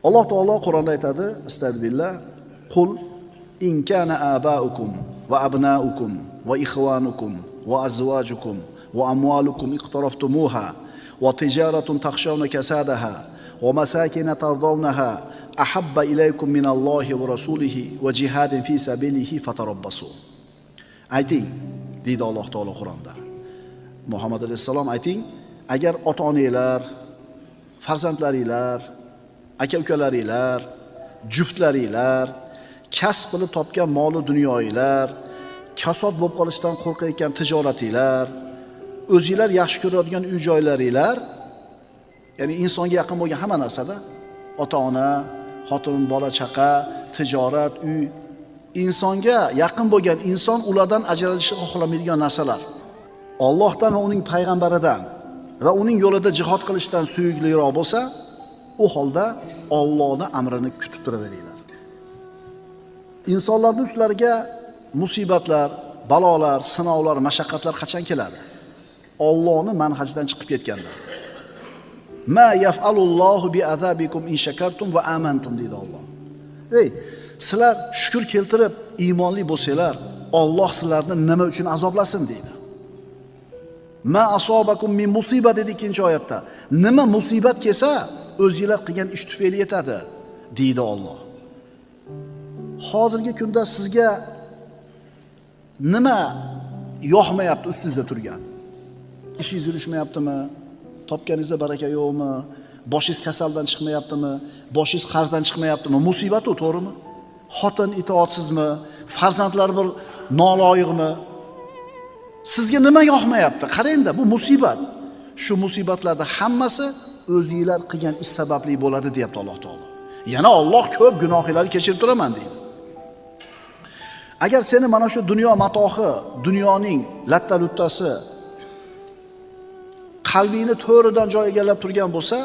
Alloh taolo Qur'onda aytadi, astagfirullah, qul in kana abaukum va abnaukum va ikhwanukum va azwajukum va amwalukum iqtaraftumuha va tijaratun takhshawna kasadaha va masakin tardawnaha ahabba ilaykum minallohi va rasulihi va jihadin fi sabilihi fatarabbasu. Ayting, deydi Alloh taolo Qur'onda. Muhammad alayhissalom ayting, agar ota-onanglar, farzandlaringlar, aka-ukalaringlar, juftlaringlar, kasb qilib topgan moli dunyoinglar, kasod bo'lib qolishdan qo'rqayotgan tijoratinglar, o'zinglar yaxshi ko'radigan uy-joylaringlar, ya'ni insonga yaqin bo'lgan hamma narsada, ota-ona, xotin, bola chaqa, tijorat, uy, insonga yaqin bo'lgan inson ulardan ajralishni xohlamaydigan narsalar. Allohdan va uning payg'ambaridan va uning yo'lida jihod qilishdan suyukliroq bo'lsa, u holda Allohning amrini kutib turaveringlar. Insonlarning ustlariga musibatlar, balolar, sinovlar, mashaqqatlar qachon keladi? Allohning manhajidan chiqib ketganda. Ma yaf'alullohu bi'azabikum in shakartum va amantum deydi Alloh. Ey, sizlar shukr keltirib iymonli bo'lsanglar, Alloh sizlarni nima uchun azoblasin deydi. Ma asobakum min musiba dedi ikkinchi oyatda. Nima musibat kelsa, o'zinglar qilgan ish tufayli yetadi deydi Alloh. Hozirgi kunda sizga nima yoqmayapti ustingizda turgan? Ishingiz yurishmayaptimi? Topganingizda baraka yo'qmi? Boshingiz kasaldan chiqmayaptimi? Boshingiz qarzdan chiqmayaptimi? Musibat u, to'g'rimi? Xotin itoatsizmi? Farzandlar bir noloyiqmi? Sizga nima yoqmayapti? Qarang-da, bu musibat. Shu musibatlarda hammasi o'zinglar qilgan ish sababli bo'ladi deyapti Alloh taolo. Yana Alloh ko'p gunohinglarni kechirib turaman deydi. Agar seni mana shu dunyo matohi, dunyoning latta-luttasi qalbingni to'ridan joy egallab turgan bo'lsa,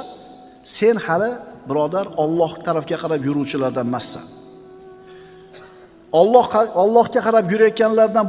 sen hali birodar Alloh tarafga qarab yuruvchilardan emassan. Allohga qarab yurayotganlardan